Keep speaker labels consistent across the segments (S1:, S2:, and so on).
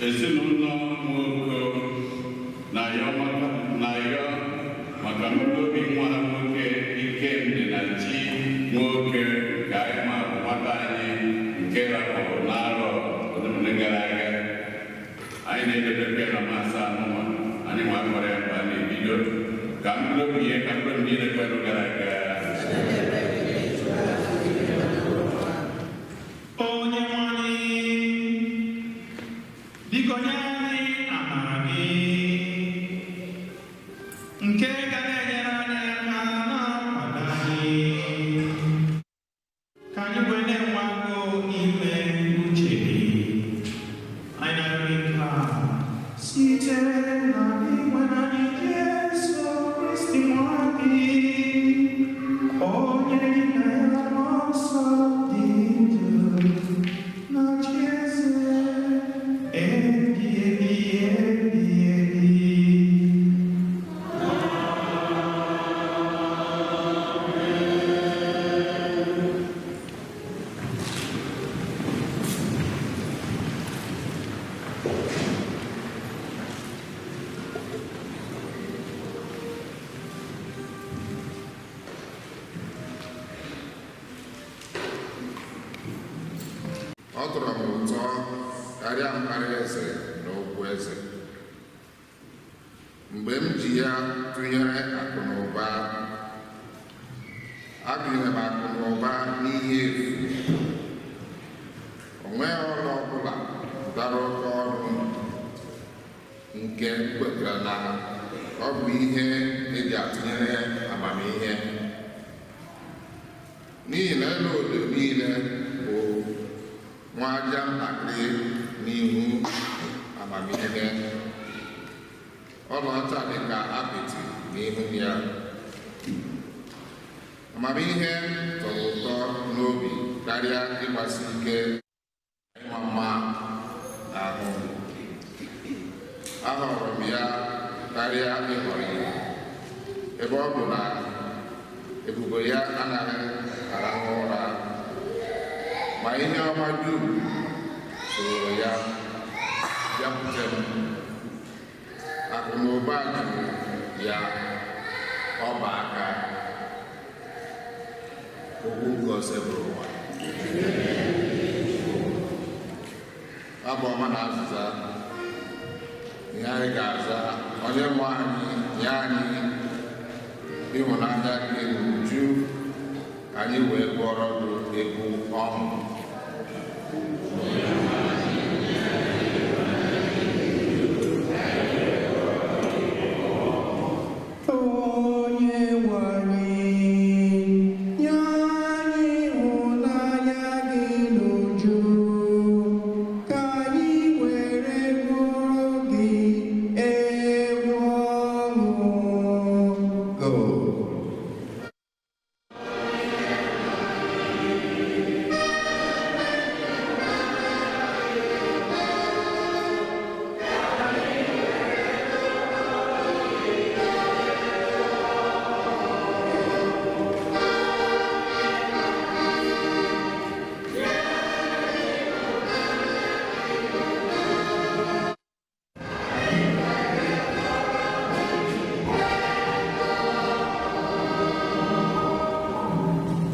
S1: Ezinụlọ Nwoko na-ayọ maka mkpụrụ obi nwa ha nwoke Ikemdi na Chi nwoke nke anyị ma bụ nwata anyị nke rapụrụ n'arọ ole gara aga. Anyị na-edebekwa na Mass anụnwa anyị nwa akpọrọ ya mgbe a na-ebido ka mkpụrụ obi ya ka mkpụrụ niile kwenụ gara aga.
S2: Onye nwe anyị, biko nye anyị amara gị nke ga na-enyere anyị aka na-akwado anyị ka anyị wee na-enwe agụụ ime uche gị. Anyị na-arịọ gị nke a site na Dinwenụ anyị Jesu Kristi nwa gị, onye gị na ya na Mmụọ Nsọ dị ndụ na Chieze ebighị ebi ebighị ebi.
S3: Ọ tọrọ m ụtọ karịa mkparị eze na okwu eze. Mgbe m ji ya tụnyere akụ na ụba, agụnyere m akụ na ụba n'ihe efu. O nweghị ọla ọbụla dara oke ọnụ nke m kwetara na ọ bụ ihe eji atụnyere amamihe. N'ihi na elu odo niile bụ nwa aja ntakịrị n'ihu amamihe. Ọlaọcha dị ka apịtị n'ihu ya. Amamihe tọrọ ụtọ n'obi karịa ịgbasi ike ịma mma n'ahụ. Ahọrọ m ya karịa ịhọrọ ihe, ebe ọ bụ na ebube ya anaghị arahụ ụra, ma ihe ọma dum soro ya bịakwute m. Akụ na ụba juru ya ọba aka. Okwu nke Osebụrụwa. Abụ ọma na azịza. Ihe anyị ga-aza: Onye nwe anyị, nye anyị ịhụnanya gị n'uju, ka anyị wee gụọrọ gị egwu ọṅụ.
S2: Onye nwe anyị, nye anyị ịhụnanya gị n'uju, ka anyị were gụọrọ gị egwu ọṅụ. Go.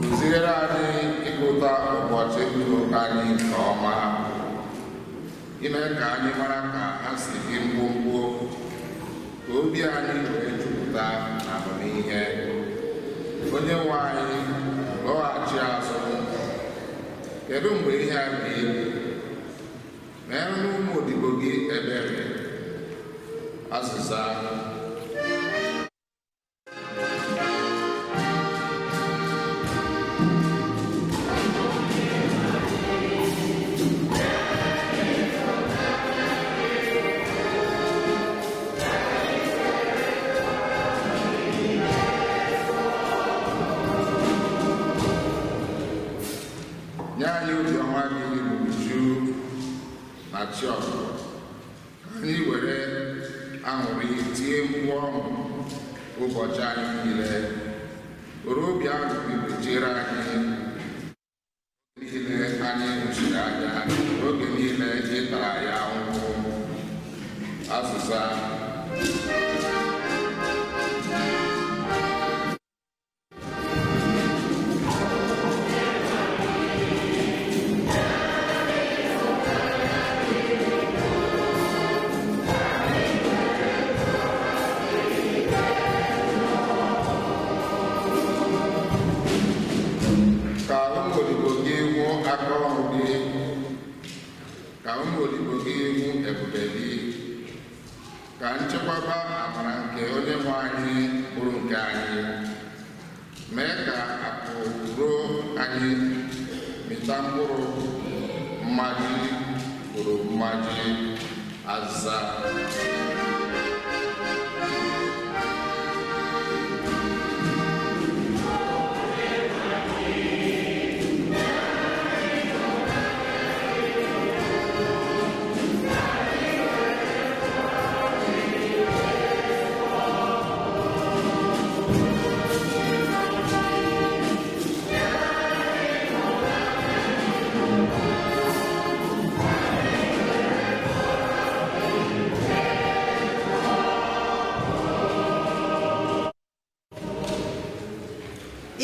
S3: Kụziere anyị ịgụta ụbọchị ndụ anyị nke ọma, ime ka anyị mara ka ha si dị mkpụmkpụ, ka obi anyị wee jupụta na amamihe. Onye nwe anyị, lọghachi azụ. Kedu mgbe ihe a ga-ebi? Meere ụmụ odibo gị ebere. Azịza. Nye anyị obiọma gị n'uju na chi ọbụla, ka anyị were aṅụrị tie mkpu ọṅụ ụbọchị anyị niile. Were obi aṅụrị kpuchiere anyị niile anyị hụchiri anya oge niile ị tara ya ahụhụ. Azịza. Ka ụmụ odibo gị hụ aka ọrụ gị, ka ụmụ odibo gị hụ ebube gị, ka nchekwaba amara nke onye nwe anyị bụrụ nke anyị. Mee ka akụ ruo anyị mịta mkpụrụ mmaji kwuru mmaji. Aza.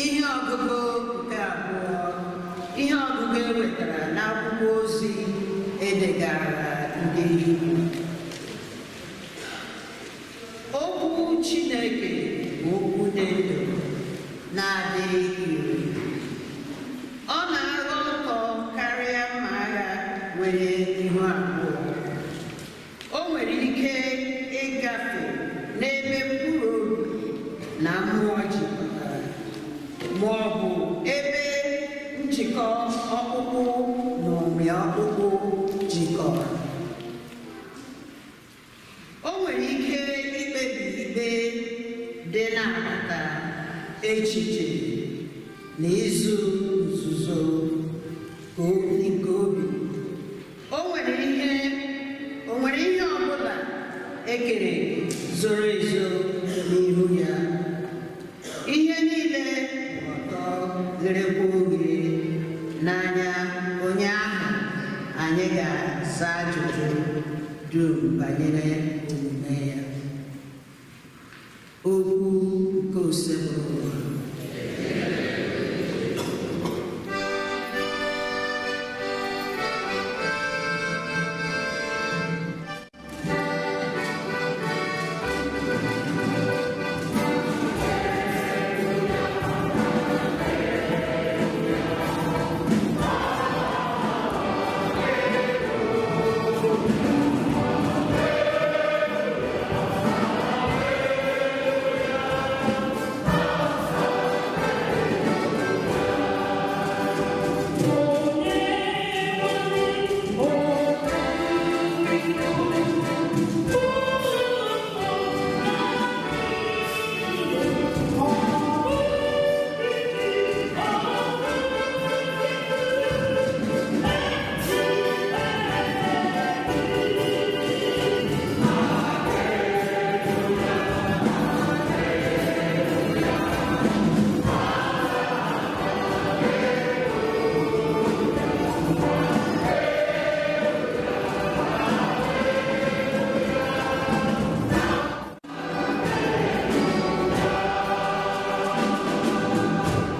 S4: Ihe ọgụgụ nke abụọ, ihe ọgụgụ e wetara n'akwụkwọ ozi edegara ndị Hibru. Okwu Chineke bụ okwu dị ndụ na-adịghị ire. Ọ na-aghọ nkọ karịa mma agha nwere ihu abụọ. O nwere ike ịgafe n'ebe mkpụrụ obi na mmụọ jikọtara, ma ọ bụ ebe njikọ ọkpụkpụ na ụmị ọkpụkpụ jikọrọ. O nwere ike ikpebi ikpe dị n'agbata echiche na izu nzuzo nke obi. O nwere ihe o nwere ihe ọ bụla ekere zoro ezo n'ihu ya. Ihe niile ọtọ gherekwa oghe n'anya onye ahụ anyị ga-aza ajụjụ dum banyere omume ya. Okwu nke Osebụrụwa.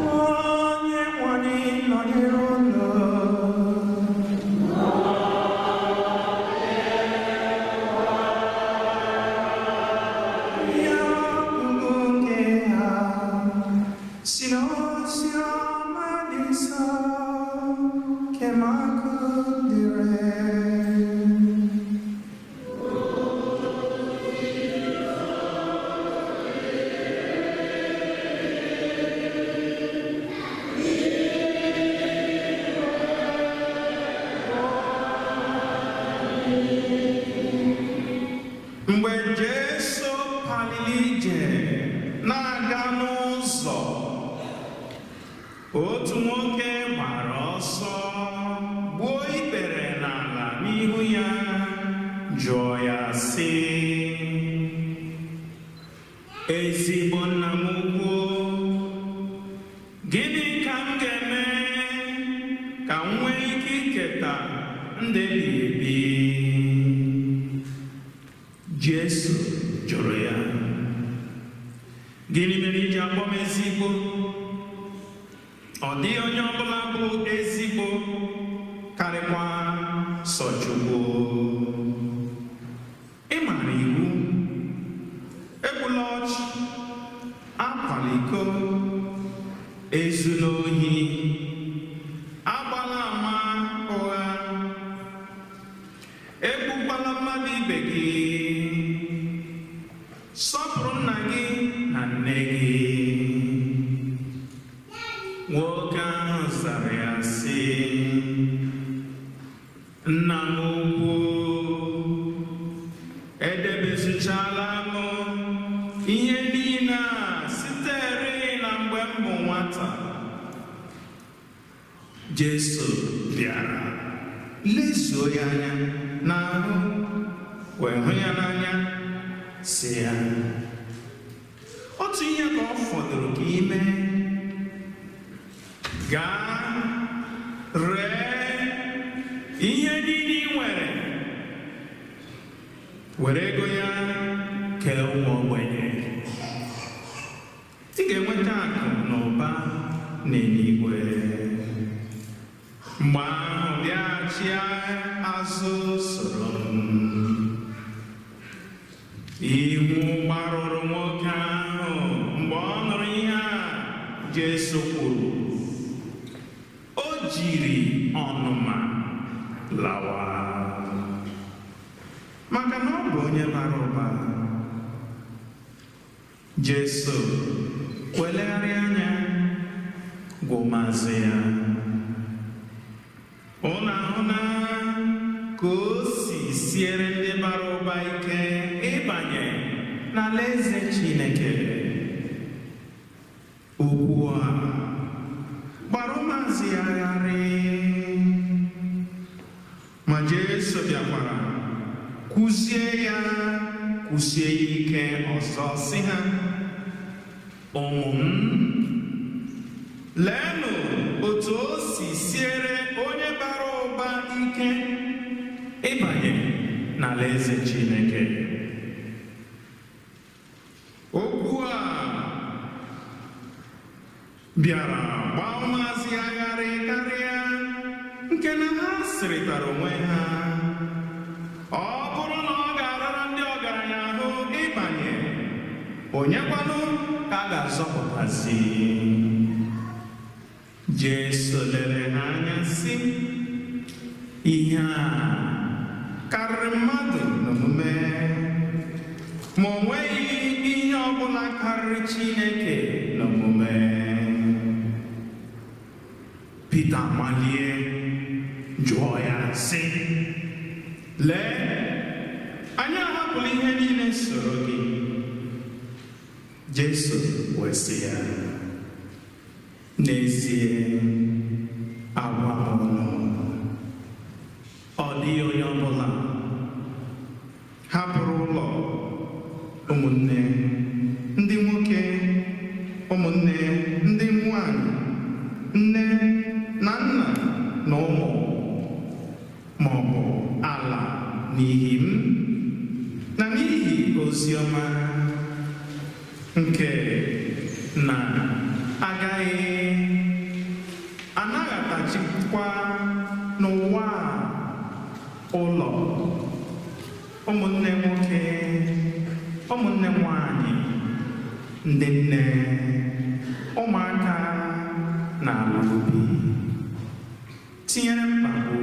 S2: Onye nwe anyị nọnyere unu. Ya ugwu nke ha si n'ozi ọma dị nsọ nke Marko dere. Mgbe Jesu paliri ije na-aga n'ụzọ, otu nwoke gbara ọsọ gbuo ikpere n'ala n'ihu ya, jụọ ya sị, ezigbo nna m ukwu, gịnị ka m ga-eme ka m nwee ike iketa ndụ ebighị ebi? Jesu jụrụ ya, gịnị mere i ji akpọ m ezigbo? Ọ dịghị onye ọbụla bụ ezigbo karịkwa sọ Chukwu. Ị maara iwu: egbula ọchụ, akwala iko, ezula ohi, agbala ama ụgha, egbukwala mmadụ ibe gị, sọpụrụ nna gị na nne gị. Nwoke ahụ zara ya sị, nna m ukwu, edebezuchala m ihe niile a sitere na mgbe m bụ nwata. Jesu bịara lezuo ya anya n'ahụ, wee hụ ya n'anya, sị ya, otu ihe ka ọ fọdụrụ ka ị mee. Gaa ree ihe niile ị nwere, were ego ya kee ụmụ ogbenye. Ị ga-enweta akụ na ụba n'eluigwe. Mgbe ahụ bịaghachi azụ soro m. Ihu gbarụrụ nwoke ahụ mgbe ọ nụrụ ihe a Jesu kwuru. O jiri ọnụma lawa, maka na ọ bụ onye bara ụba. Jesu welegharịa anya gwụmazị ya, ụnụ ahụ na ka o si siere ndị bara ụba ike ịbanye n'alaeze Chineke. Okwu a gbara ụmụazị ya gharịị. Ma Jesu bịakwara kwuzie ya kwusie ya ike ọzọ, sị ha, ụmụ m, leenụ otu o si siere onye bara ụba ike ịbanye n'alaeze Chineke. Okwu a bịara gbaa ụmụazị ya gharịị karịa, nke na ha sịrịtara onwe ha, ọ bụrụ na ọ ga-arara ndị ọgaranya ahụ ịbanye, onye kwanụ ka a ga-azọpụtazi? Jesu lere ha anya sị, ihe a karịrị mmadụ n'omume, ma o nweghị ihe ọbụla karịrị Chineke n'omume. Pita malie jụọ ya sị, lee, anyị ahapụla ihe niile soro gị. Jesu wee sị ya, n'ezie agwa m unu, ọ dịghị onye ọbụla hapụrụ ụlọ, ụmụnne ndị nwoke, ụmụnne ndị nwanyị, nne na nna na ụmụ, ma ọ bụ ala n'ihi m na n'ihi ozi ọma, nke na agaghị anaghachikwa n'ụwa ụlọ, ụmụnne nwoke, ụmụnne nwanyị, ndị nne, ụmụaka na ala ubi, tinyere mkpagbu,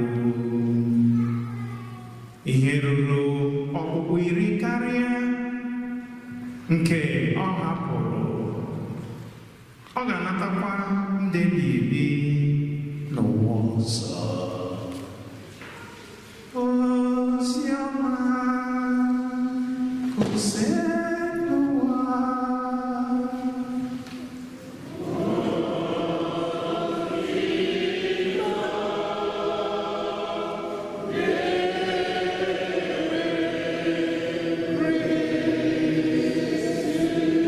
S2: ihe ruru ọkpụkpụ 10 karịa nke ọ hapụrụ, ọ ga-anatakwa ndị ebighị ebi n'ụwa ọzọ. Ozi ọma Osebụrụwa.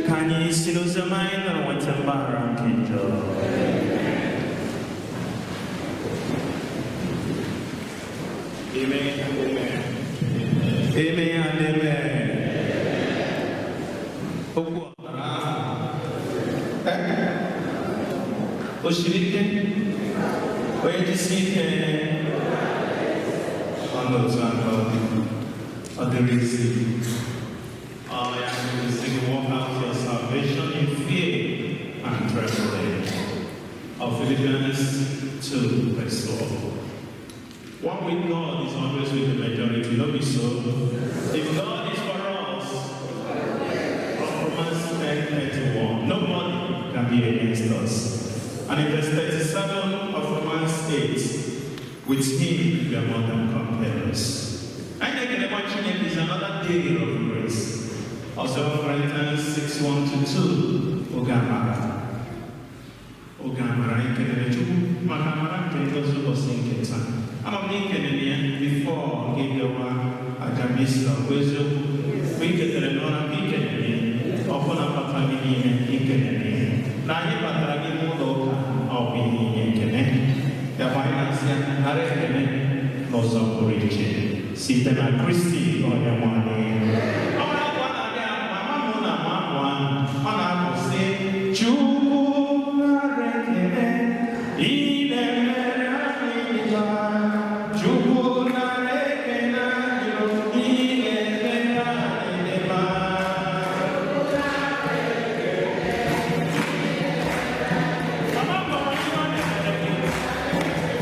S2: Ka anyị si n'oziọma anyị nụrụ nweta mgbaghara nke njọ. Amen. Amen and amen. Siri ike? Onye jisi ike? Ọnụ otu aka ọ dị. Ọ dịrị isi. Ọ ya sị gị, "Work out your salvation in fear and trembling." Of Philippians 2 verse 4. One with God is always with the majority, no be so? If God is for us, from Romans 10:31, nobody can be against us. And in verse 37 of Romans 8, with him we are more than conquerors. I think the Chineke is another day of grace. Also, Corinthians 6:1-2, oge amara. Oge amara, anyị kelere Chukwu maka amara nke ngozi ụbọchị nke taa. Ama m na ị kelere ya before gị bịawa aja misa, ọ bụ eziokwu? Mgbe ị ketere n'ụra ka ị kelere ya, ọbụna bata gị n'ime ị kelere ya. Na anyị batara n'ime ụlọ ụka, ọ bụ ihe inye ekele. Ya bụ anyị na-asị ya nara ekele n'ụzọ pụrụ iche site na Kristi onye nwe anyị. Ọ bụrụ abụ a na-abịa mama m na ama abụ ahụ, ọ na-abụ sị, "Chukwu nara ekele, ị na-emere anyị mma. Chukwu nara ekele anyị, ị na-emere anyị mma." Mama m gwara ihe ọ na-emere gị.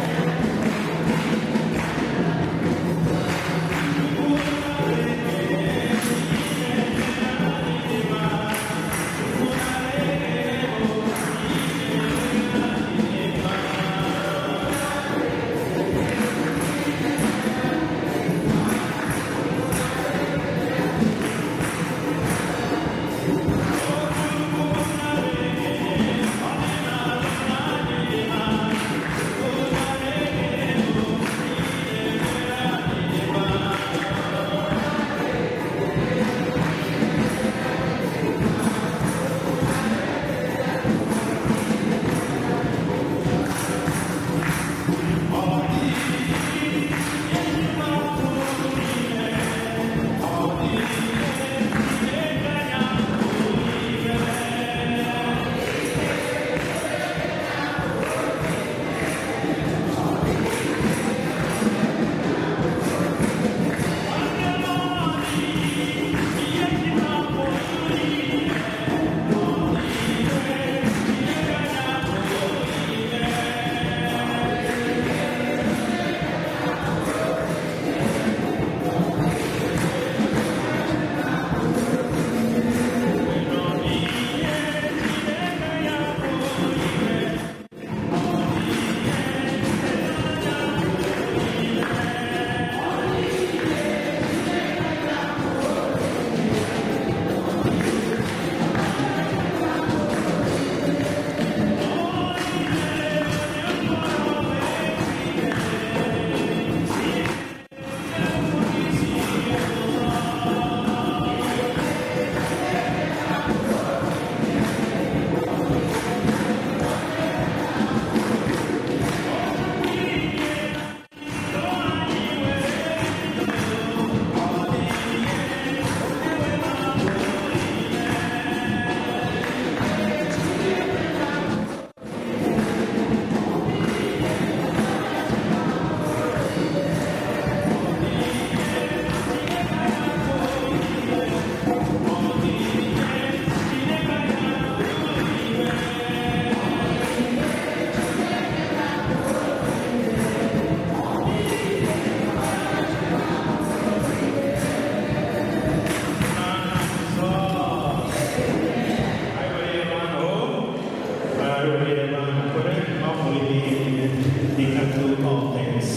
S2: He can do all things.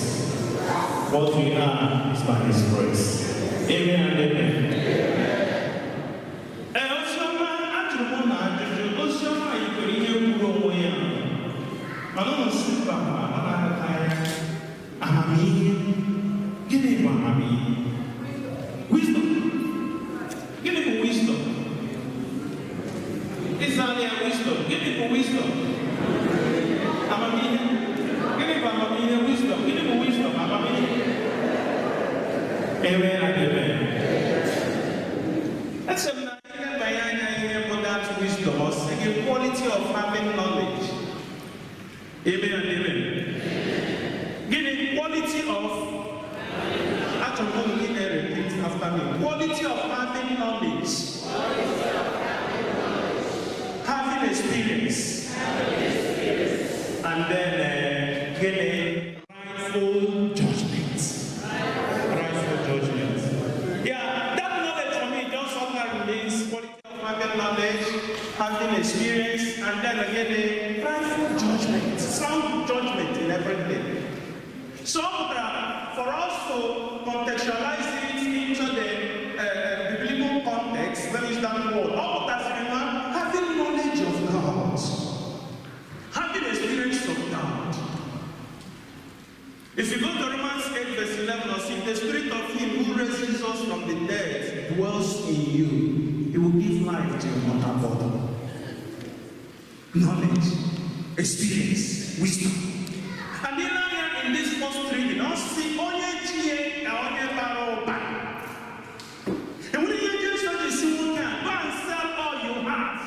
S2: What we are is by His grace. Amen and amen. Ee, oziọma ajụrụ m na ajụjụ oziọma yikwere ihe kwuru onwe ya, mana ụnụ si mba, ma ọ na-akata ya amamihe. Gịnị bụ amamihe? Wisdom. Gịnị bụ wisdom? Ịzala ya, wisdom. Gịnị bụ wisdom? Amamihe. Gịnị bụ amamihe? Wisdom. Gịnị bụ wisdom? Amamihe. Amen and amen. Eche m na ilebanye anya ihe bụ that wisdom, ọ sị gị quality of having knowledge. of having knowledge, having experience, and then getting rightful judgment. Rightful judgment. Yeah, that knowledge for me just sometimes means quality of having knowledge, having experience, and then again a rightful judgment, sound judgment in everything. So for us to contextualize it into the biblical context, let me use that word. All that having knowledge of God, having experience of God. If you go to Romans 8, verse 11, or see, the spirit of him who raised Jesus from the dead dwells in you, he will give life to your mortal body. Knowledge, experience, wisdom. And then in this first reading, I see onye chie na onye bara ụba. And when you just see nwoke a, go and sell all you have.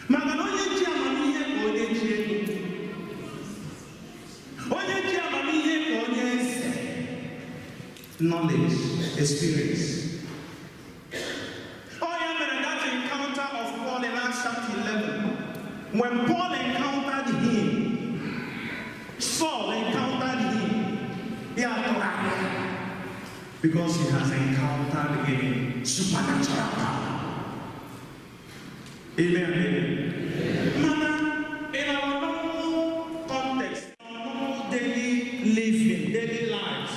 S2: Maka na onye ji amamihe ka onye ji ego. Onye ji amamihe ka onye eze. Knowledge, experience. Oh, yeah, man, that encounter of Paul in Acts chapter 11. When Paul encountered him, Saul encountered him. He had to because he has encountered a supernatural power. Amen. Amen. Mama, in our normal context, our normal daily living, daily lives,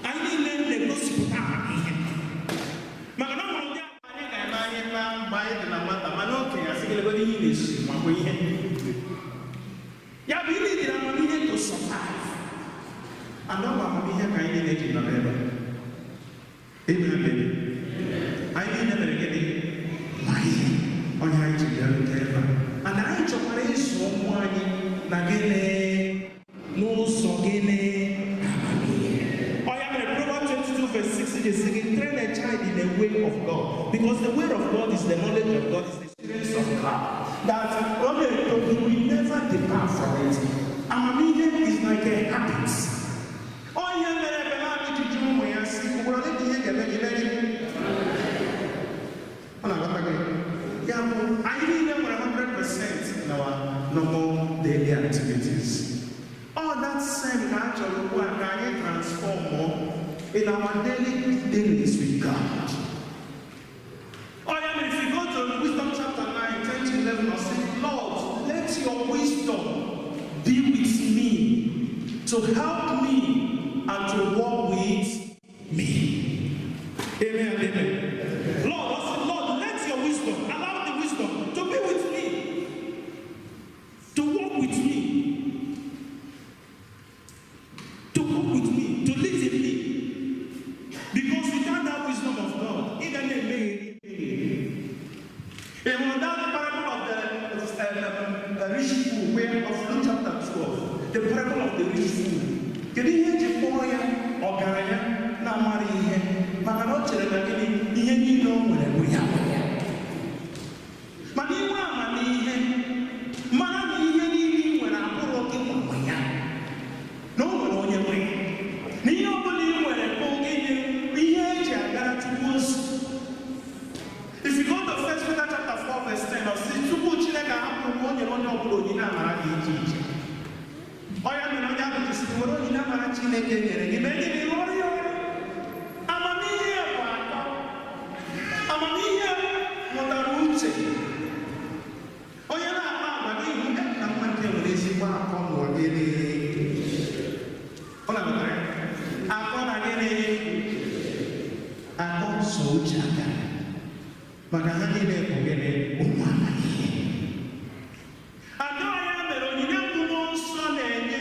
S2: I need them to go to ya bụ ihe dịrị amamihe to survive. And ọ bụ amamihe ka anyị niile ji nọ n'ebe. Amen. Anyị niile mere gịnị? Ma ihe onye anyị ji bịarute ebe a. And anyị chọkwara ịzụ ụmụ anyị na gịnị? N'ụzọ gịnị? Amamihe. Ọ ya mere Proverbs 22 verse 6 ji sị gị, train a child in the way of God. Because the way of God is the knowledge of God, is the experience of God. That he will never depart from it. Amamihe is like a habit. Onye mere ebe na-adị jụụ ụmụ ya si, ugboro ole ka ihe ga-eme gị mee gị? Ọ na-aghọta gị? Ya bụ, anyị niile nwere 100% in our normal daily activities. All that same ka a chọrọ ugbu a ka anyị transform in our daily dealings with God. Oh, yeah, if you go to Wisdom chapter 9, 10 to 11, I'll say, Lord, let your wisdom be with me to help me and to walk with me. Amen, amen. Lord, I say, Lord, let your wisdom, allow the wisdom to be with me, to walk with me, to walk with me, to live in me. Because without that wisdom of God, it can be. In that parable of the rich fool, where of Luke chapter 12, the parable of the rich fool. Kedu ihe eji kpọọ ya ọgaranya na-amara ihe maka na ọ chere na gịnị ihe niile o nwere bụ ya mana inwe amamihe mara na ihe niile ị nwere abụrụ gị nwe ya na o nwere onye nwe ya na ihe ọ bụla ị nwere bụ gịnị ihe eji agara Chukwu ozi. If you go to 1 Peter chapter 4 verse 10, ọ sị tupu Chineke ahapụ o nyere onye ọbụla onyinye amara dị iche iche. Ọ ya mere onye ahụ jisi were onyinye amara Chineke nyere gị mee gịnị rụọrọ ya ọrụ. Amamihe bụ akọ. Amamihe mụtara uche. Onye na-akpa agwa n'ihi na nwa nke nwere ezigbo akọ na gịnị? Ọ na-aghọtara ya? Akọ na gịnị? Akọ so uche aka. Maka ha niile bụ gịnị? Ụmụ amamihe. Ada ya mere onyinye mmụọ nsọ na-enye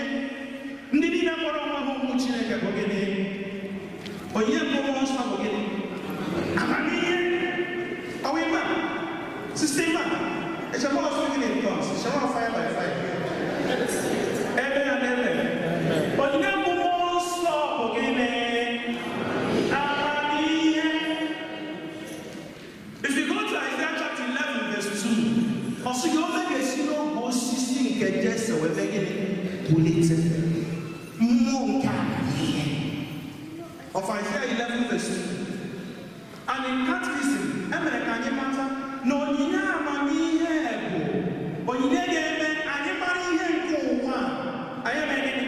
S2: ndị niile kpọrọ onwe ha ụmụ Chineke bụ gịnị? Onyinye mmụọ nsọ bụ gịnị? Amamihe. Ọwụ ịma? Sista ịma? Echema ọsọ gịnị nke ọsọ? Echema fire by fire. Ebe na ebe. Onyinye mmụọ nsọ bụ gịnị? Amamihe. If you go to Isaiah chapter 11 verse 2, ọ sị gị ome ga-esi n'ogwe osisi nke Jese wee mee gịnị? Wulite mmụọ nke amamihe. Of Isaiah 11 verse 2. And in catechism, emere ka anyị mata na onyinye amamihe bụ onyinye ga-eme anyị mara ihe nke ụwa a. Anyị eme gịnị?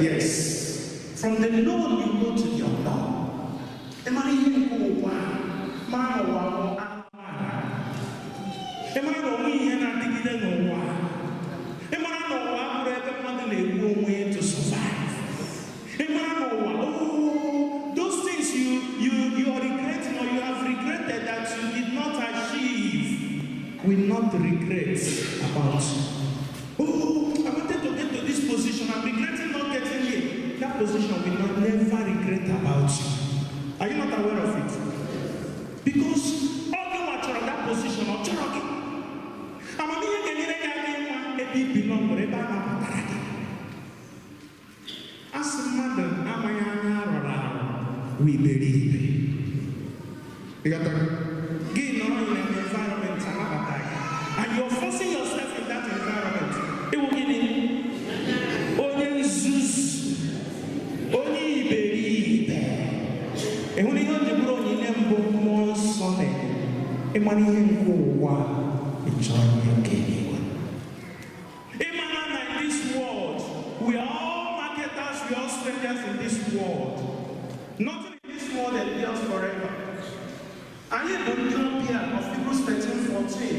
S2: Yes. From the known you go to the unknown. Ị mara ihe nke ụwa a, mara na ụwa bụ anụ ala. Ị mara na onwe ihe na-adịgide n'ụwa. Ị mara na ụwa abụrụ ebe mmadụ na-egbu onwe ya to survive. Ị mara na ụwa, oh, those things you are regretting or you have regretted that you did not achieve will not regret about you. Oh, I wanted to get to this position. I'm regretting not getting here. That position will not never regret about you. Are you not aware of it? Because all you are chọrọ that position, ọ chọrọ gị. Amamihe ga-enyere gị aka ịma ebe i belong, ebe a napụtara gị. Asị mmadụ amaghị anya arọrọ arọ wụ iberibe. Ị ghọtara? Gị nọrọ in an environment anabata gị. And you're forcing yourself in that environment. Ịwụ gịnị? Onye nzuzu. Onye iberibe. Ị hụrụ ihe o ji bụrụ onyinye mbụ mmụọ nsọ na-enye? Ịmara ihe nke ụwa, ị chọrọ ihe nke eluigwe. Ịmara na in this world, we are all marketers, we are all strangers in this world. Nothing in this world endures forever. Anyị bụ ndị ọbịa of Hebrews 13:14.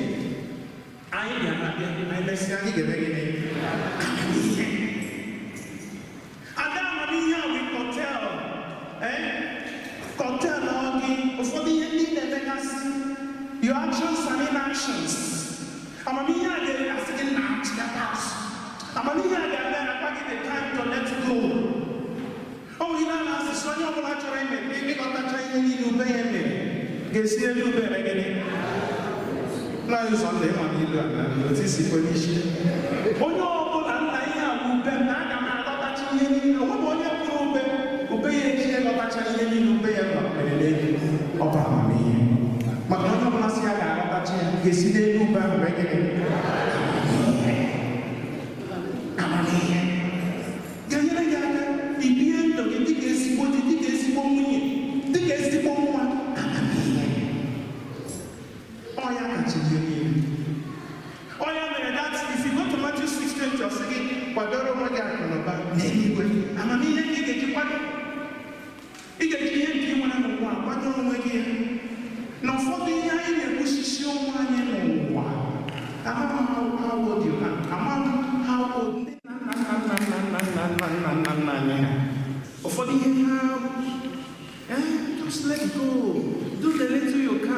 S2: Anyị bịara abịa, anyị mesịa anyị ga-eme gịnị? Amamihe. Ada amamihe a we curtail. Eh? Curtail gị ụfọdụ ihe ndị ị na-emegasị. Your actions and inactions. Amamihe a ga-asị gị na achịkata azụ. Amamihe a ga-eme akwa gị the time to let go. Ọ bụ ihe a na-asịsị onye ọbụla chọrọ ime ịghọtacha ihe niile ube ya mere ga-esi elu ube eme gịnị? Na ụzọ ndụ ịma n'ilu a na otu isi kwe n'isi. Onye ọbụla nna ihe a bụ ube m na aga m aghọtacha ihe niile. O nweghị onye kwuru ube ube ya eji ịghọtacha ihe niile ube ya nọ mere n'elu. Ọ bụ amamihe. Maka onye ọbụla sị ya ga-aghọtacha ya ga-esi n'elu ube ahụ mee gịnị? Amamihe. Ga-enyere gị aka ibie ndụ gị dịka ezigbo di, dịka ezigbo nwunye, dịka ezigbo nwa. Amamihe. Ọ ya kacha ihe niile. Ọ ya mere that if you go to Matthew 6:20, ọ sị gị kwadoro onwe gị akụ na ụba n'eluigwe. Amamihe ka ị ga-eji kwado. Ị ga-eji ihe nke ị nwere n'ụwa kwadoro onwe gị ya. Na ụfọdụ ihe anyị na-egbusisi onwe anyị n'ụwa. Ama m how old you are. Ama m how old ndị nna nna nna nna nna nna nna nna nna nna anyị ha. Ụfọdụ ihe ha, just let go. Do the little you can.